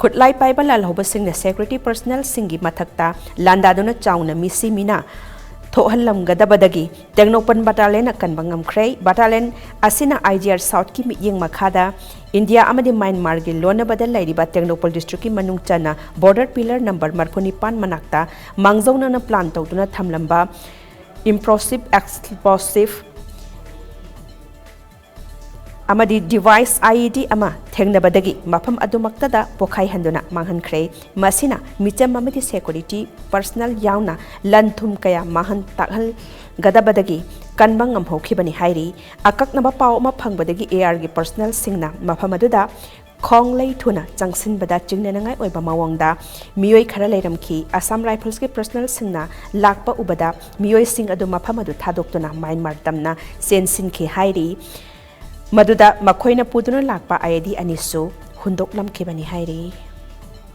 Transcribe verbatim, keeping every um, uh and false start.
ꯈꯨꯠꯂꯥꯏ ꯄꯥꯏꯕ ꯂꯥꯜꯍꯧꯕꯁꯤꯡꯅ ꯁꯦꯀ꯭ꯌꯨꯔꯤꯇꯤ ꯄꯔꯁꯅꯦꯜꯁꯤꯡꯒꯤ ꯃꯊꯛꯇ ꯂꯥꯟꯗꯥꯗꯨꯅ ꯆꯥꯎꯅ ꯃꯤꯁꯤ ꯃꯤꯅꯥ ꯊꯣꯛꯍꯜꯂꯝꯒꯗꯕꯗꯒꯤ ꯇꯦꯡꯅꯧꯄꯜ ꯕꯇꯥꯂꯤꯌꯟꯅ ꯀꯟꯕ ꯉꯝꯈ꯭ꯔꯦ꯫ ꯕꯇꯥꯂꯤꯌꯟ ꯑꯁꯤꯅ ꯑꯥꯏ ꯖꯤ ꯑꯥꯔ ꯁꯥꯎꯠꯀꯤ ꯃꯤꯠꯌꯦꯡ ꯃꯈꯥꯗ ꯏꯟꯗꯤꯌꯥ ꯑꯃꯗꯤ ꯃ꯭ꯌꯥꯟꯃꯥꯔꯒꯤ ꯂꯣꯟꯅꯕꯗ ꯂꯩꯔꯤꯕ ꯇꯦꯡꯅꯧꯄꯜ ꯗꯤꯁꯇ꯭ꯔꯤꯛꯀꯤ ꯃꯅꯨꯡ ꯆꯟꯅ ꯕꯣꯔꯗꯔ ꯄꯤꯂꯔ ꯅꯝꯕꯔ ꯃꯔꯤꯐꯨ ꯅꯤꯄꯥꯟ ꯃꯅꯥꯛꯇ ꯃꯥꯡꯖꯧꯅꯅ ꯄ꯭ꯂꯥꯟ ꯇꯧꯗꯨꯅ ꯊꯝꯂꯝꯕ ꯏꯝꯄ꯭ꯂꯣꯁꯤꯞ ꯑꯦꯛꯁꯄ꯭ꯂꯣꯁꯤꯞ ꯑꯃꯗꯤ ꯗꯤꯚꯥꯏꯁ ꯑꯥꯏ ꯏ ꯗꯤ ꯑꯃ ꯊꯦꯡꯅꯕꯗꯒꯤ ꯃꯐꯝ ꯑꯗꯨꯃꯛꯇꯗ ꯄꯣꯈꯥꯏꯍꯟꯗꯨꯅ ꯃꯥꯡꯍꯟꯈ꯭ꯔꯦ꯫ ꯃꯁꯤꯅ ꯃꯤꯆꯝ ꯑꯃꯗꯤ ꯁꯦꯀ꯭ꯌꯨꯔꯤꯇꯤ ꯄꯔꯁꯅꯦꯜ ꯌꯥꯎꯅ ꯂꯟ ꯊꯨꯝ ꯀꯌꯥ ꯃꯥꯡꯍꯟ ꯇꯥꯛꯍꯟꯒꯗꯕꯗꯒꯤ ꯀꯟꯕ ꯉꯝꯍꯧꯈꯤꯕꯅꯤ ꯍꯥꯏꯔꯤ꯫ ꯑꯀꯛꯅꯕ ꯄꯥꯎ ꯑꯃ ꯐꯪꯕꯗꯒꯤ ꯑꯦ ꯑꯥꯔꯒꯤ ꯄꯔꯁꯅꯦꯜꯁꯤꯡꯅ ꯃꯐꯝ ꯑꯗꯨꯗ ꯈꯣꯡꯂꯩ ꯊꯨꯅ ꯆꯪꯁꯤꯟꯕꯗ ꯆꯤꯡꯅꯅꯤꯡꯉꯥꯏ ꯑꯣꯏꯕ ꯃꯑꯣꯡꯗ ꯃꯤꯑꯣꯏ ꯈꯔ ꯂꯩꯔꯝꯈꯤ꯫ ꯑꯁꯥꯝ ꯔꯥꯏꯐꯜꯁꯀꯤ ꯄꯔꯁꯅꯦꯜꯁꯤꯡꯅ ꯂꯥꯛꯄ ꯎꯕꯗ ꯃꯤꯑꯣꯏꯁꯤꯡ ꯑꯗꯨ ꯃꯐꯝ ꯑꯗꯨ ꯊꯥꯗꯣꯛꯇꯨꯅ ꯃ꯭ꯌꯥꯟꯃꯥꯔ ꯇꯝꯅ ꯆꯦꯟꯁꯤꯟꯈꯤ ꯍꯥꯏꯔꯤ꯫ ꯃꯗꯨꯗ ꯃꯈꯣꯏꯅ ꯄꯨꯗꯨꯅ ꯂꯥꯛꯄ ꯑꯥꯏ ꯏ ꯗꯤ ꯑꯅꯤꯁꯨ ꯍꯨꯟꯗꯣꯛꯂꯝꯈꯤꯕꯅꯤ ꯍꯥꯏꯔꯤ꯫